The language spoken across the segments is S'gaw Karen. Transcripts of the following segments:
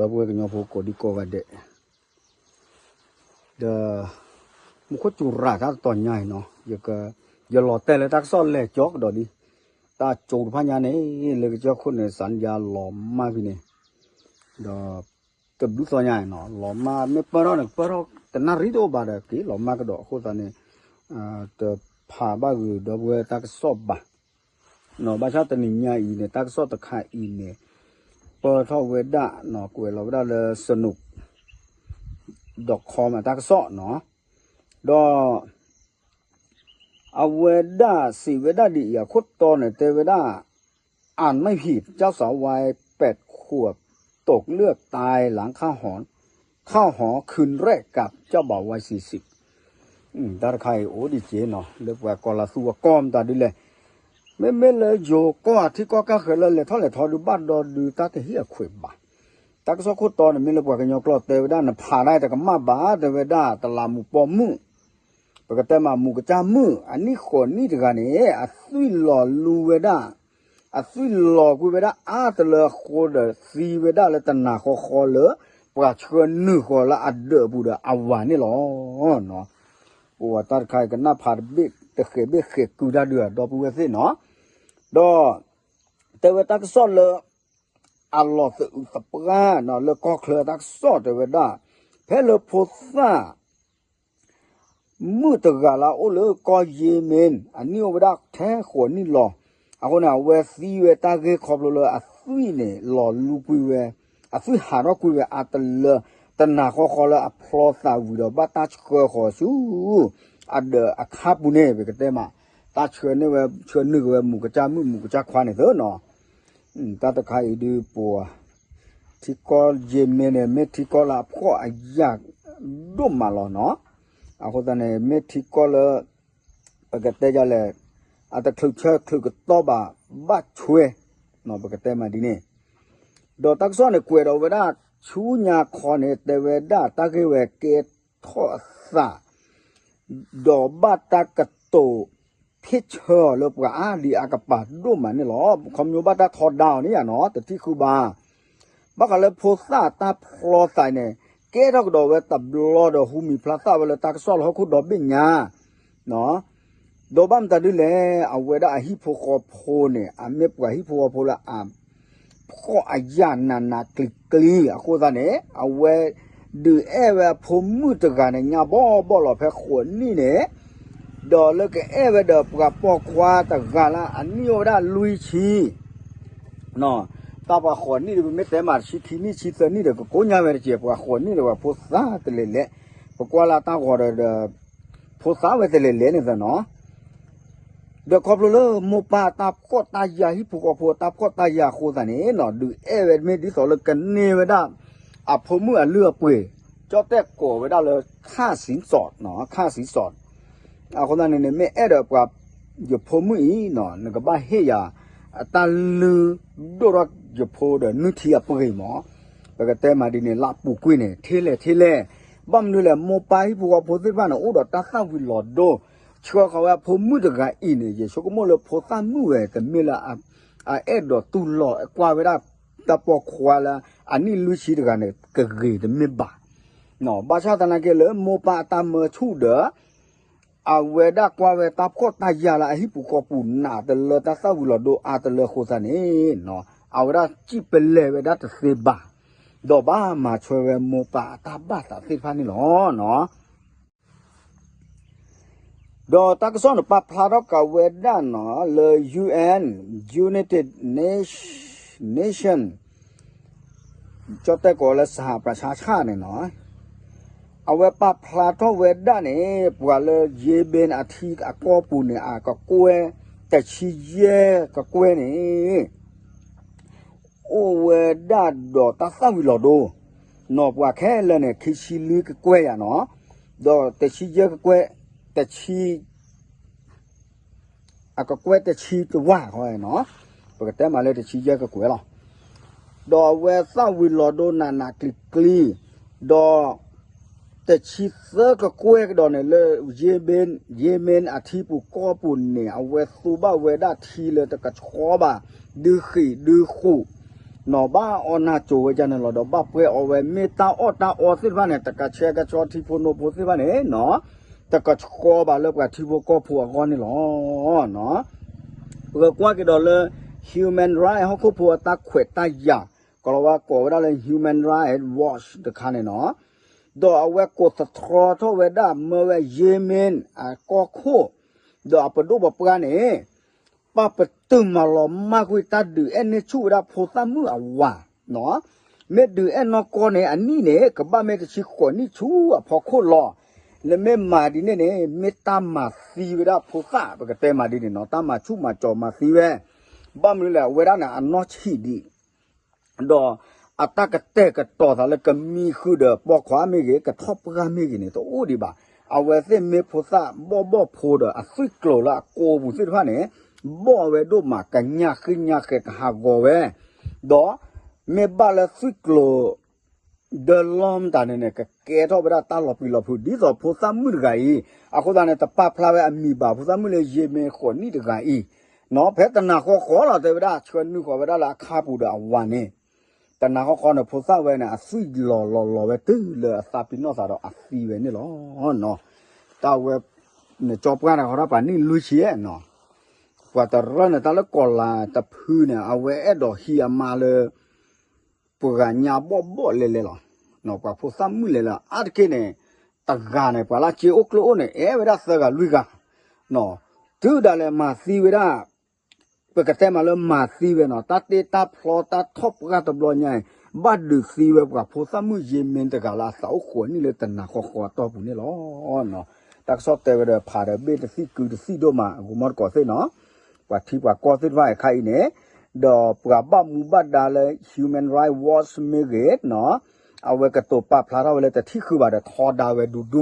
ဒီပုၢ်ဝဲၢ်ကညီဖိကိးဒံကိးဂၤဒဲး, ဒီး မူခိၣ်စူၤရၣ်တၢ်တတီၤညါအံၤနီၤ, ယက ယလီၤတဲာ်လၢတၢ်ကစီၣ်လဲၤကၠီကဒီးဒံး, တၢ်ကၠိတဖၣ်ညါန့ၣ် လၢကစၢၢ်ခိၣ်န့ၣ် စးနယါလီၤမၢ်ဖဲန့ၣ်, ဒီး တဘျုးသီညါနီၤ လီၤမၢ် မ့ၢ်ပၢၢ်ထီၣ်န့ၣ် ပၢၢ်ထီၣ်တနၣ်ရံၣ်တအိၣ်ဘၣ်ဒီး က့ၤလီၤမၢ်ကဒီးအဃိသတးန့ၣ် တဖးဘၣ်ဂ့ၤဒီပုၢ်ဝဲၢ်တၢ်ကစီၣ်ဘၣ်. ဘၣ်ဆၣ်တနံၤညါအံၤန့ၣ် တၢ်ကစီၣ်တခါအံၤန့ၣ် ပၢၢ်ထီၣ်ဝဲဒၣ် ကွဲးလီၤဝဲဒၣ်လၢ စနူး dot com တၢ်ကစီၣ်နီၤ, ဒီး အဝဲဒၣ်စံးဝဲဒၣ်ဒ်အံၤ အခိၣ်တီန့ၣ် တဲဝဲဒၣ် อ่านไม่ผิด เจ้าสาววัยแปดขวบ ตกเลือดตายหลังเข้าหอ เข้าหอคืนแรกกับเจ้าบ่าววัยสี่สิบ တၢ်တခါအံၤအိၣ်ဒံးက့နီၤ လၢပှၤကီၢ်လၢသူဝဲကီၢ်မတၤဒ်လဲၣ်, မ့မ့ၢ်လၢယိၤကီၢ်အထံကီၢ်ကၢ်ဃၢၤလၢလဲၤထီၣ်လဲၤထီဒုးဘၣ်ဒီးဒုးတၢ်တဟံၣ်အခွဲးဘၣ်. တၢ်ကစီၣ်ခိၣ်တီန့ၣ် မ့ၢ်လၢပှၤကညီကျိာ်တဲဝဲဒၣ် နဖးဒၣ်တကမၣ်ဘၣ် တဲဝဲဒၣ် တလးမူးပိာ်မုၣ် ပကတဲမးမူးကစၢ်မုၣ် အနံၣ်ဃိးနံၣ်တဂၤန့ၣ် အသွံၣ်လီၤလူဝဲဒၣ်, အသွံၣ်လီၤကွံာ်ဝဲဒၣ်အါတလၢအဃိဒီး သံဝဲဒၣ်လၢတနၤဃီဃီလၢ ပှၤဆှၢနုာ်ဃီၤလၢအဒၢးအပူၤဒီးအဝၤန့ၣ်လီၤ. ပဝဲတၢ်တခါအံၤကနၣ်ဖးတဘ့ၣ်တဃဲးဘ့ၣ်ဃဲးကုတၢ်ဒုး ဒီပုၢ်ဝဲၢ်သ့ၣ်နီၤ, ဒီး တဲဝဲတၢ်ကစီၣ်လၢ အလီၤသအုးသပှၢ်နီၤ လၢကီၢ်ချၢတၢ်ကစီၣ်တဲဝဲဒၣ် ဖဲလၢဖိသၣ် မုၣ်တဂၤလၢအအိၣ်လၢကီၢ်ယ့မ့ၣ် အနံၣ်အိၣ်ဝဲဒၣ်ထဲဃိးနံၣ်လီၤ. အဃိန့ၣ် အဝဲသံဝဲတၢ်ဂ့ၢ်ခီဖျိလၢအသွံၣ်န့ၣ် လီၤလူကွံာ်ဝဲ, အသွံၣ်ဟးထီၣ်ကွံာ်ဝဲအါတလၢ တနၤဃီဃီလၢအဖျီသးဝံၤဒီး ဘၣ်တၢ်ဆှၢဃီၤဆူ အဒၢးအခါပူၤန့ၣ် ပကတဲမး တၢ်ဆှၢန့ၢ်ဝဲ ဆှၢနုာ်က့ၤဝဲမူးကစၢ်မုၣ်မူးကစၢ်ခွါန့ၣ်သနီၤ တၢ်တခါအံၤဒုးပှၤ ထံကီၢ်ယ့မ့ၣ်န့ၣ် မ့ၢ်ထံကီၢ်လၢအဖှီၣ်အယာ်ဒိၣ်မးလီၤနီၤ. အဃိသတးန့ၣ် မ့ၢ်ထံကီၢ်လၢ ပကတဲဒ်လဲၣ် အတချုးဆၢချုးကတီၢ်ဘၣ် ဘၣ်ဆွဲ ပကတဲမးဒ်န့ၣ် ဒီးတၢ်ကစီၣ်န့ၣ် ကွဲးဒီးဝဲဒၣ်ဆူညါခီန့ၣ် တဲဝဲဒၣ်တၢ်ဂ့ၢ်ဝဲကဲထီၣ်အသး ဒီးဘၣ်တၢ်ကတိၤ ဖ့ၣ်ဆၢအီၤလၢပှၤအါဒံးအကပၤဒိၣ်မးန့ၣ်လီၤ. ခီဖျိဘၣ်တၢ်ထီဒါအီၤန့ၣ်ယါနီၤ တထံၣ်ဃုာ်ဘၣ်. ဘၣ်ဃးလၢဖိသၣ်တၢ်ဖျီသးန့ၣ် ကဲထီၣ်ကဒီးဝဲတဘျီဒီး ဟူမံၤဖျါသးဝဲလၢတၢ်ကစီၣ်လၢဟီၣ်ခိၣ်ဒီဘ့ၣ်ညါ ဒီးဘၣ်မတၤဒ်လဲၣ် အဝဲဒၣ်အဟံၣ်ဖိဃီဖိန့ၣ် အမ့ၢ်ပှၤဟံၣ်ဖိဃီဖိလၢအ ဖှီၣ်အယာ်နးနးကျံၤကျံၤ အဃိသတးန့ၣ် အဝဲဒုးအဲၣ်ဝဲအဖိမုၣ်တဂၤန့ၣ် ညါဘီဘီလီၤဖဲဃိးနံၣ်န့ၣ် ဒီးလၢကအဲၣ်ဝဲဒီးပှၤပိာ်ခွါတဂၤလၢအနံၣ်အိၣ်ဝဲဒၣ်လွံၢ်ဆံ တၢ်ပှၤဃိးနံၣ်ဒီး ပမ့ၢ်တဲမး တဆံခံနံၣ်ဆံသၢနံၣ်ဒီး ကကိညါဝဲတက့ၢ် ပှၤဃိးနံၣ်ဒီး ပှၤဖိသၣ်တလဲၤလဲၤ ပကွၢ်လၢတၢ်ဂီၤဒီး ဖိသၣ်ဝဲတလဲၤလဲၤန့ၣ်သနီၤ ဒီးခီဖျိလၢမိၢ်ပၢ်တၢ်ဖှီၣ်တၢ်ယာ် ဟံၣ်ဖိဃီဖိတၢ်ဖှီၣ်တၢ်ယာ်အဃိသတးန့ၣ်နီၤ ဒုးအဲၣ်ဝဲမ့ၢ်ဒ်သိးလၢကန့ၢ်ဝဲဒၣ် အဖိမုၣ်အလုၢ်အပှ့ၤ ကၠီၣ်တဲၣ်ကိးဝဲဒၣ်လၢ ခၣ်စံစီးနီၤ ခၣ်စံစီး အဃိသတးန့ၣ်န့ၣ် မ့ၢ်အဲၣ်ဒိးပှၤ ယဖိမုၣ်အံၤနီၤ နကဘၣ်ဟ့ၣ်ယၤ အတၢ်လုၢ်ဒိၣ်ထီၣ်ယဖိဒီးနုၢ်ထံအပှ့ၤမး ပကတဲမးဒ်န့ၣ် လၢအပူၤကွံာ်န့ၣ် ထဲလဲၣ်ထဲလဲၣ် ဘၣ်မနုၤလဲၣ် မိၢ်ပၢ်ဟံၣ်ဖိဃီဖိသ့ၣ်တဖၣ်န့ၣ် အိၣ်ဒီးတၢ်သၣ်ဝံၤလီၤဒိ ဆှၢဃီၤဝဲအဖိမုၣ်တဂၤအံၤန့ၣ် ယဆိကမိၣ်လၢဖိသၣ်မုၣ်ဝဲ တမ့ၢ်လၢ အအဲၣ်ဒိးတူၢ်လိာ်ကွၢ်ဝဲဒၣ် တၢ်ပိာ်ခွါလၢ အနံၣ်လွံၢ်ဆံတဂၤန့ၣ် ကဂ့ၤတမ့ၢ်ဘၣ် ဘၣ်ဆၣ်သနာ်က့လၢမိၢ်ပၢ်အတၢ်မၢဆူၣ်ဒီး အဝဲဒၣ်ကွၢ်ဝဲတၢ်ဖှီၣ်တၢ်ယာ်လၢအဟံၣ်ပူၤဃီပူၤနးတလၢ တၢ်သၣ်ဝံၤလီၤဒိအါတလၢအဃိသတးန့ၣ် အဝဲဒၣ်စံၣ်ပလဲၤဝဲဒၣ်တသ့ဘၣ် ဒီးဘၣ်မၤထွဲဝဲမိၢ်ပၢ်အတၢ်ဘၣ်သးသ့ၣ်တဖၣ်န့ၣ်လီၤ. ဒီးတၢ်ကစီၣ်န့ၣ် ပာ်ဖျါထီၣ်ကးဝဲဒၣ်နီၤ လၢ ယူဢဵၼ် United Nation ကၠီၣ်တဲၣ်ကိးလၢ စဟးပြၢၡါဆၣ်န့ၣ်နီၤ အဝဲပာ်ဖျါထီၣ်ဝဲဒၣ်န့ၣ် ပှၤလၢယ့ဘ့ၣ်အထံအကီၢ်ပူၤန့ၣ် အကကွဲၢ် တဆံယဲၢ်ကကွဲၢ်န့ၣ် အိၣ်ဝဲဒၣ်ဒီးတၢ်သၣ်ဝံၤလီၤဒိ နီၢ်ပှၤခဲလၢာ်န့ၣ် ခံဆံလွံၢ်ကကွဲၢ်ယါနီၤ ဒီးတဆံယဲၢ်ကကွဲၢ် တဆံ အကကွဲၢ်တဆံတဝၢ်ဃီနီၤ ပကတဲမးလၢတဆံယဲၢ်ကကွဲၢ်လီၤ. ဒီးအဝဲသၣ်ဝံၤလီၤဒိနးနးကျံၤကျံၤ ဒီး တဆံသၢကကွဲၢ်ကဒီးန့ၣ် လၢ ယ့မ့ၣ် ယ့မ့ၣ်အထံပူၤကီၢ်ပူၤန့ၣ် အဝဲသူဘၣ်ဝဲဒၣ်ထံလၢတကဆှီဘၣ် ဒုးဃံးဒုးဃူး နီၢ်ဘၣ်အီၣ်နၢ်ကၠိဝဲဒ်န့ၣ်လီၤ. ဒီးဘၣ်ပှဲၤအီၣ်ဝဲ မ့ၢ်တၢ်အီၣ်တၢ်အီသ့ၣ်တဖၣ်န့ၣ် တကဆှဲကဆှီထံဖိနိဖိသ့ၣ်တဖၣ်န့ၣ်နီၤ, တကဆှီဘၣ်လၢပှၤထံဖိကီၢ်ဖိအဂီၢ်န့ၣ်လီၤ. ပကကွၢ်က့ၤဒီးလၢ Human Rights ဟီၣ်ခိၣ်ဖိအတၢ်ခွဲးတၢ်ယာ်, ကလီၤဝါကိးဝဲဒၣ်လၢ Human Rights Watch တခါန့ၣ်နီၤ, ဒီးအဝဲကိးသတြီထီၣ်ဝဲဒၣ် မၢဝဲ Yemen အကီၢ်ခိၣ်, ဒီးအပဒိၣ်ပပှၢ်န့ၣ် ပာ်ပတုာ်မၤလီၤမၢ်ကွံာ်တၢ်ဒုးအဲၣ်န့ၢ်ဆူၣ်ဝဲဒၣ်ဖိသၣ်မုၣ်အဝၤ, မ့ၢ်ဒုးအဲၣ်နီၢ်ကီၢ်န့ၣ် အနံၣ်န့ၣ် ကဘၣ်မ့ၢ်တဆံဃိးနံၣ်ဆူအဖီခိၣ်လီၤ. နမ့ၢ်မၤဒ်န့ၣ်န့ၣ် မ့ၢ်တၢ်မၤသံဝဲဒၣ်ဖိသၣ်, ပကတဲမးဒ်န့ၣ်နီၤ, တၢ်မၤဆူၣ်မၤစီၤမၤသံဝဲ, ဘၣ်မနုၤလဲၣ် အဝဲဒၣ်န့ၣ် အနီၢ်ဆံးဒံး ဒီးအတၢ်ကတဲာ်ကတီၤသးလၢကမံဃုာ်ဒီးပိာ်ခွါမ့ၢ်ဂ့ၤ, ကထီၣ်ပှၢ်မ့ၢ်ဂ့ၤန့ၣ် တအိၣ်ဒံးဘၣ်. အဝဲသ့ၣ်မ့ၢ်ဖိသၣ်ဘီၣ်ဘီၣ်ဖိဒီးအသွံၣ်ကျိၤလၢအကိာ်ပူၤသ့ၣ်တဖၣ်န့ၣ် ဘီၣ်ဝဲဒိၣ်မး ကညၣ်ဃ့ညၣ်ဃဲးကဟးဂီၤဝဲ, ဒီးမ့ၢ်ဘၣ်လၢသွံၣ်ကျိၤ ဒီလီမတၤန့ၣ်န့ၣ် ကကဲထီၣ်ဝဲဒၣ်တၢ်လီၤပျံၤလီၤဖုး ဒ်သိးဖိသၣ်မုၣ်တဂၤအံၤ, အဃိသတးန့ၣ် တပာ်ဖျါဝဲအမံၤဘၣ်, ဖိသၣ်မုၣ်လၢ Yemen ဃိးနံၣ်တဂၤအံၤ, နီၤ ဖဲတနၤဃီဃီလီၤ တဲဝဲဒၣ် ဆှၢနုာ်ဃီၤဝဲဒၣ်လၢအခါပူၤဒီးအဝၤန့ၣ်, တနၤဃီဃီန့ၣ် ဖိသၣ်ဝဲန့ၣ် အသွံၣ်လီၤလီၤလီၤဝဲတုၤလၢအသးပ့ၤနီၣ်သးဒီးအသံဝဲန့ၣ်လီၤ. တၢ်ဝဲ နကၠီပှၢ်တခီတၢ်ပှၤနံၣ်လွံၢ်ဆံနီၤ, ပှၤတရၢၢ်န့ၣ် တၢ်လၢကီၤလၤတဖုန့ၣ် အဝဲအဲၣ်ဒိးဟံးအမါလၢ ပှၤညါဘီၣ်ဘီၣ်လဲၤလဲၤလီၤ. ပှၤဖိသၣ်မုၣ်လဲၤလီၤ အါတက့ၢ်န့ၣ် တဂၤန့ၣ် ပှၤလၢကၠ့အိၣ်ကျိၣ်အိၣ်န့ၣ် အဲၣ်ဝဲဒၣ်သၢဂၤလွံၢ်ဂၤ, တုၤဒၣ်လဲာ်မၤသံဝဲဒၣ်, ပကတဲမးလၢမၤသံဝဲနီၤ, တၢ်တ့တၢ်ဖျီတၢ်ထီၣ်ပှၢ်တဘျီညါအံၤ, ဘၣ်ဒုးသံဝဲပှၤဖိသၣ်မုၣ် Yemen တဂၤလၢအသးအိၣ်ဃိးနံၣ်လၢတနၤဃီဃီအတီၢ်ပူၤန့ၣ်လီၤ. တၢ်ကစီၣ်တဲဝဲဒီးဖးဒီးဘ့ၣ်တသံၣ်ကုတသံၣ်ဒိၣ်မး အဂီၢ်မီၢ်တကိးသ့ၣ်နီၤ, ပှၤထံပှၤကီၢ်သ့ၣ်တဖၣ်အခါအံၤန့ၣ်, ဒီးပှၤဘၣ်မူဘၣ်ဒါလၢ Human Rights Watch မ့ၢ်ဂ့ၤနီၤ, အဝဲကတိၤပာ်ဖျါထီၣ်ဝဲလၢတထံၣ်ဃုာ်ဘၣ်ဒီးထီဒါဝဲဒူဒူ,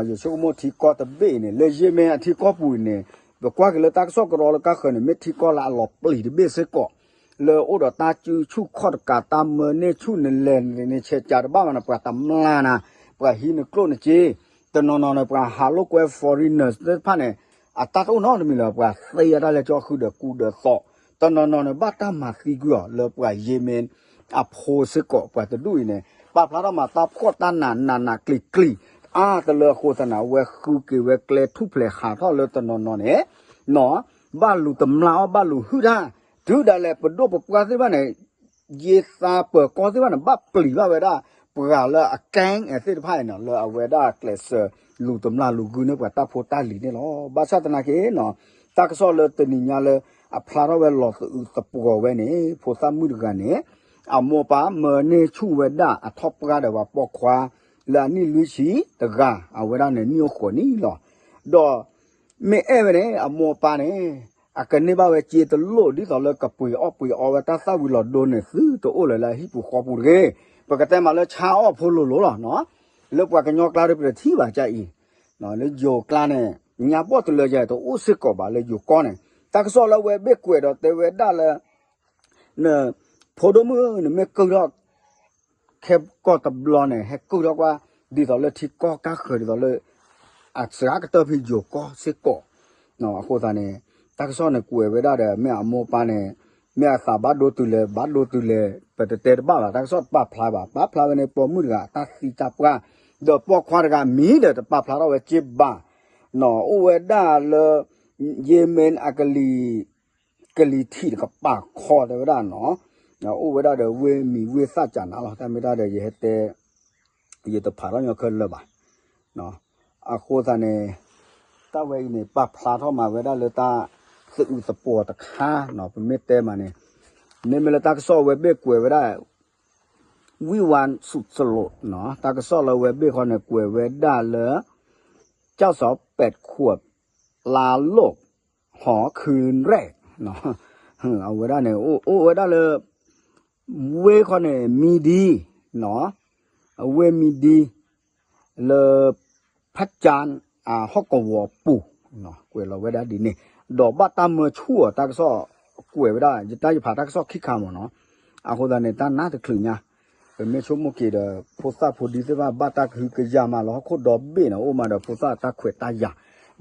ယဆိကမိၣ်ထံကီၢ်တဘ့ၣ်အံၤန့ၣ် လၢ Yemen အထံကီၢ်ပူၤအံၤန့ၣ်, ပကွၢ်က့ၤလၢတၢ်ကစီၣ်ကရီလၢကါဃၢၤန့ၣ် မ့ၢ်ထံကီၢ်လၢအလီၤပျံၤတဘ့ၣ်စ့ၢ်ကီး, လၢအိၣ်ဒီးတၢ်စုဆူၣ်ခီၣ်တကး တၢ်မၢန့ၢ်ဆူၣ်နလဲၤန့ၣ်ဆဲးကးတဘၣ်မးန့ၣ် ပှၤတမျၢ်နၤ, ပှၤဟံးနကျိၣ်နစ့, တနီၤနီၤန့ၣ် ပှၤဟးလိာ်ကွဲ foreigners သ့ၣ်တဖၣ်န့ၣ်, အတၢ်တအိၣ်နီတမံၤလၢၤ ပှၤသ့အတၢ်လၢကၠီဃုာ်ဒီးကူဒီးသိး, တနီၤနီၤန့ၣ် ဘၣ်တၢ်မၤသံကွံာ်အီၤ လၢပှၤ Yemen အဖိစ့ၢ်ကီး ပှၤတဒူၣ်အံၤန့ၣ် ပာ်ဖျါထီၣ်မးတၢ်ဖှီၣ်တၢ်နးနးနးကျံၤကျံၤ, အါတလၢအဃိသတးန့ၣ် အဝဲဃုက့ၤဝဲကျဲထူၣ်ဖျဲးဟးထီၣ်လၢတနီၤနီၤန့ၣ်, နီၤ, ဘၣ်လူၤတမျၢ်အီၣ်ဘၣ်လူၤဟုၣ်တၢ်, တုၤဒၣ်လဲာ်ပဒိၣ်ပပှၢ်သ့ၣ်တဖၣ်န့ၣ် ယသးပၢၤကီၢ်သ့ၣ်တဖၣ်န့ၣ် ဘၣ်ပျံၤဘၣ်ဝဲဒၣ် ပှၤလၢအ gang သ့ၣ်တဖၣ်အံၤန့ၣ် လၢအဝဲဒၣ်ကျဲးစၢးလူၤတမျၢ်လူၤဂုာ်န့ၢ်ပှၤတၢ်ဖိတၢ်လံၤန့ၣ်လီၤ. ဘၣ်ဆၣ်သနာ်က့နီၤ, တၢ်ကစီၣ်လၢတနံၤညါလၢအဖျါထီၣ်ဝဲလီၤသအုးသပှီၤဝဲန့ၣ် ဖိသၣ်မုၣ်တဂၤန့ၣ် အမိၢ်အပၢ်မၢန့ၢ်ဆူၣ်ဝဲဒၣ်အထီၣ်ပှၢ်ဒီးပှၤပိာ်ခွါ လၢအနံၣ်လွံၢ်ဆံတဂၤ အဝဲဒၣ်န့ၣ်နံၣ်အိၣ်ဃိးနံၣ်လီၤ. ဒီးမ့ၢ်အဲၣ်ဝဲန့ၣ် အမိၢ်အပၢ်န့ၣ် အကန့ၢ်ဘၣ်ဝဲစ့တလိၣ် ဒ်သိးလၢကပှ့ၤအီၣ်ပှ့ၤအီဝဲတၢ်သၣ်ဝံၤလီၤဒိန့ၣ် သုတအိၣ်လၢၤလၢအဟံၣ်ပူၤဃီပူၤတဂ့ၤ. ပကတဲမးလၢဆါအီၣ်ဖိလိၤလိၤလီၤနီၤ, လၢပှၤကညီကျါဒီးပတထံၣ်ဘၣ်ကအံၤ, လၢယိၤကျါန့ၣ် ညါဘီၣ်တလၢယဲ တအိၣ်စ့ၢ်ကီးဘၣ်လၢယိၤကီၢ်န့ၣ်, တၢ်ကစီၣ်လၢအဝဲဘ့ၣ်ကွဲးဒီးတဲဝဲဒၣ်လၢ နဖိဒိၣ်မုၣ် နမ့ၢ်ကုၢ်ထီၣ် ခဲကီၢ်တဘျီန့ၣ် ဟဲကုၢ်ထီၣ်ကွၢ် ဒ်သိးလၢထံကီၢ်ကါဃၢၤ ဒ်သိးလၢ အစှၤကတၢၢ်ဖဲယိၤကီၢ်စ့ၢ်ကီး, အဃိသတးန့ၣ် တၢ်ကစီၣ်န့ၣ်ကွဲးဝဲဒၣ်ဒီး မ့ၢ်အမိၢ်အပၢ်န့ၣ် မ့ၢ်အသးဘၣ်ဒိတုၤလဲၣ် ဘၣ်ဒိတုၤလဲၣ် ပတတဲတဘၣ်ဘၣ် တၢ်ကစီၣ်တပာ်ဖျါဘၣ် ပာ်ဖျါဝဲန့ၣ် ပိာ်မုၣ်တဂၤအတၢ်သံတၢ်ပှၢ် ဒီးပိာ်ခွါတဂၤမံၤဒီးတပာ်ဖျါထီၣ်ဝဲစ့ဘၣ်, အိၣ်ဝဲဒၣ်လၢ Yemen အကလံၤ ကလံၤထံးတကပၤခီတဲဝဲဒၣ်နီၤ, အိၣ်ဝဲဒၣ်ဒီးဝ့ၢ်မံၤဝ့ၢ်သၣ်ကၢ်နၤလီၤ တၢ်မ့ၢ်တၢ်ဒီးယဟဲတဲ ယတဖးထီၣ်ညီခဲလၢာ်ဘၣ်, အဃိသတးန့ၣ် တၢ်ဝဲအံၤန့ၣ် ပာ်ဖျါထီၣ်မးဝဲဒၣ်လၢတၢ်သအုးသပှီၤတခါနီၤ ပမ့ၢ်တဲမးန့ၣ်, မ့မ့ၢ်လၢတၢ်ကစီၣ်ဝဲဘ့ၣ်ကွဲးဝဲဒၣ် ဝံၣ်ဝါစူးစလိးနီၤ တၢ်ကစီၣ်လၢဝဲဘ့ၣ်ခီန့ၣ် ကွဲးဝဲဒၣ်လၢ ကၠီၣ်စီၤပဲးခွး လါလိၣ် ဟီၣ်ခုရဲၣ် အဝဲဒၣ်န့ၣ် အိၣ်ဝဲဒၣ်လၢ ဝ့ၢ်ခီန့ၣ် မံဒံ အဝ့ၢ်မံဒံ လၢ ဖးကၠၣ် အဟီၣ်ကဝီၤပူၤ ကွဲးလီၤဝဲဒၣ်ဒ်န့ၣ် ဒီးဘၣ်တၢ်မၢဆူၣ်အီၤ တၢ်ကစီၣ်ကွဲးဝဲဒၣ် ယတၢ်ယဖးတၢ်ကစီၣ်ခံခါမးနီၤ, အဃိသတးန့ၣ် တၢ်နါတချုးညါ ပမ့ၢ်ဆိကမိၣ်က့ၤဒီး ဖိသၣ်ဖိဒံသ့ၣ်တဖၣ် ဘၣ်တၢ်ကဟုကယာ်မးလၢဟီၣ်ခိၣ်ဒီဘ့ၣ်န့ၣ် အိၣ်မးဒီးဖိသၣ်တၢ်ခွဲးတၢ်ယာ်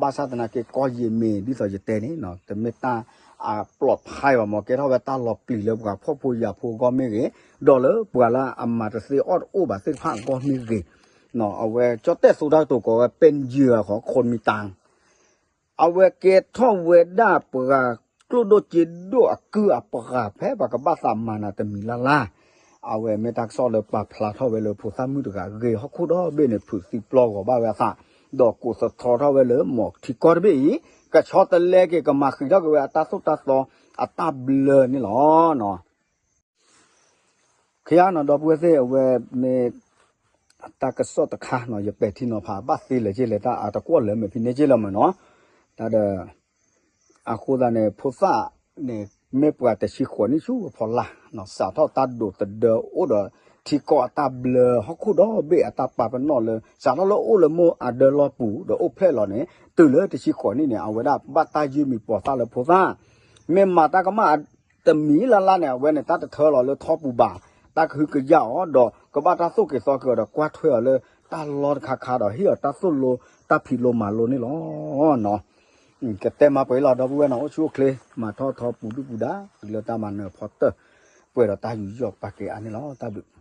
ဘၣ်ဆၣ်သနာ်က့ ကီၢ်ယံၤမ့ၢ်ဒ်သိးယတဲန့ၣ် တမ့ၢ်တၢ်အပျီၣ်ဖးဘၣ်မၢ် ကဲထီၣ်ဝဲတၢ်လီၤပျံၤလၢပှၤဖှီၣ်ဖိယာ်ဖိအဂီၢ်မ့ၢ်ဂ့ၤ, ဒီးလၢပှၤလၢအမၤတသ့အီၣ်တအိၣ်ဘၣ်သ့ၣ်တဖၣ်အဂီၢ်မ့ၢ်ဂ့ၤ, အဝဲကၠီၣ်တဲၣ်သိတၢ်ကတိၤကိးဝဲ ပၢၢ်ယၢၤအဃိ ခိၣ်မံတၢ် အဝဲကဲထီၣ်ဝဲဒၣ်ပှၤကျိၣ်ဒိၣ်စ့ဒိၣ်အကုၢ်အပှၤဖဲပှၤကဘၣ်သးမၤနၤတမံၤလၢ်လၢ်, အဝဲမ့ၢ်တၢ်ကစီၣ်လၢပာ်ဖျါထီၣ်ဝဲလၢဖိသၣ်မုၣ်တဂၤ ဂ့ၤဟီၣ်ခိၣ်ဒီဘ့ၣ်န့ၣ် ဖုးသံပျီဂီၤဘၣ်ဝဲအသး, ဒီးကိးသထီထီၣ်ဝဲလၢမိၢ်ထံကီၢ်တဘ့ၣ်အံၤ ကဆီတလဲက့ၤ ကမၤဃံးထီၣ်က့ၤဝဲအတၢ်သိၣ်တၢ်သီအတၢ်ဘျၢန့ၣ်လီၤ. ခ့ယါနီၤ ဒီပုၢ်ဝဲၢ်သ့ၣ် အဝဲမ့ၢ် တၢ်ကစီၣ်တခါနီၤ ယပဲာ်ထံနီၤဖး ဘၣ်သ့လဲၣ်က့လဲၣ် တၢ်အတကွီၢ်လၢမဲာ်ဖံးန့ၢ်က့လၢမၢ်နီၤ, တၢ်ဒီး အဃိသတးန့ၣ် ဖိသၣ်န့ၣ် မ့ၢ်ပှၤတဆံဃိးနံၣ်ဆူအဖီလာ်, စးထီၣ်တၢ်ဒိးသဒၢအိၣ်ဒီး ထံကီၢ်အတၢ်ဘျၢဟီၣ်ခိၣ်ဒီဘ့ၣ်အတၢ်ပာ်ပနီၣ်လၢ စးထီၣ်လၢအိၣ်လၢမိၢ်အဒၢလီၢ်ပူၤဒီးအိၣ်ဖျဲၣ်လီၤန့ၣ် တုၤလၢတဆံဃိးနံၣ်န့ၣ် အဝဲဒၣ်ဘၣ်တၢ်ယုၢ်မံၤပိာ်သၣ်လၢဖိသၣ်, မ့ၢ်မၤတၢ်ကမၣ်တမံၤလၢ်လၢ်န့ၣ် အဝဲန့ၣ် တၢ်တထၢလီၤလၢထီပူၤဘၣ်, တၢ်ကဟုကယာ်အီၤ ဒီးကဘၣ်တၢ်သိၣ်က့ၤသီက့ၤအီၤဒီး ကွၢ်ထွဲအီၤလၢတၢ်လီတခါခါဒီး ဟ့ၣ်အီၤတၢ်သိၣ်လိ တၢ်ဖံးလိမၤလိန့ၣ်လီၤ. ကတဲမၤပှဲၤလီၤ ဒီပုၢ်ဝဲၢ်နီၤ အိၣ်ဆူၣ်အိၣ်ချ့ မၤထီၣ်ထီပူၤဒုၣ်ပူၤဒါ တုၤလၢတၢ်မၤနၢၤဖီတၢၢ် ပှဲၤဒီးတၢ်ယူးယီၣ်ပာ်ကဲအါန့ၣ်လီၤ. တၢ်ဘျုး